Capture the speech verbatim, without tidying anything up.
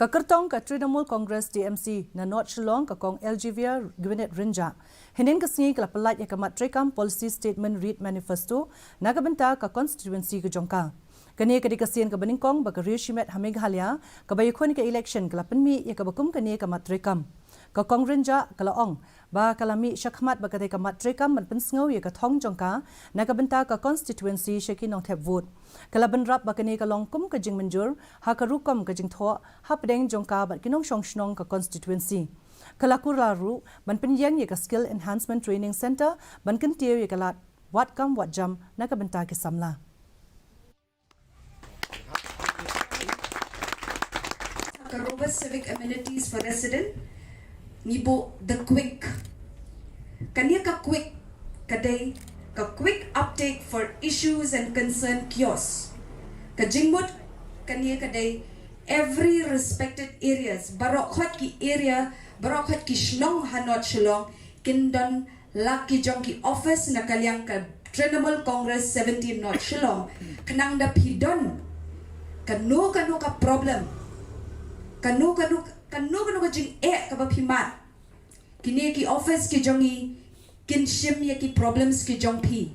Ka kyrtong ka Trinamool Congress T M C na North Shillong, ka Kong Elgivia Gwyneth Rynjah, hynnin ka sngi ka la pyllait ïa ka mat treikam Policy Statement Read Manifesto na ka bynta ka constituency ka jong ka. Kane ka dei ka sien kaba nyngkong ba ka ri shimet ha Meghalaya kaba ïakhun ïa ka election ka la pynmih ïa kaba kum kane ka mat treikam. Ka Kong Rynjah ka la ong ba ka la mih shakhmat bad katei ka mat treikam ban pynsngew ïa ka thong jong ka na ka bynta ka constituency sha ki nongthep vote. Ka la bynrap ba kane ka long kum ka jingmynjur ha ka rukom ka jingthoh hapdeng jong ka bad ki nongshong shnong ka constituency. Ka la kular ruh ban pynïeng ïa ka Skill Enhancement Training Centre ban kyntiew ïa ka lad wat kam wat jam na ka bynta ki samla. Ka robust civic amenities for resident, ngi buh the quick. Kane ka quick ka dei ka Quick Uptake for Issues and Concern kiosk. Ka jingmut kane ka dei every respected areas, baroh khoit ki area, baroh khoit ki shnong ha North Shillong kin don la ki jong ki office na ka liang ka Trinamool Congress seventeen North Shillong. Khnang da phi don kano kano ka problem, kano kano, kano kano ka jingeh kaba phi mad, kine ki office ki jong ngi kin shim ïa ki problems ki jong phi.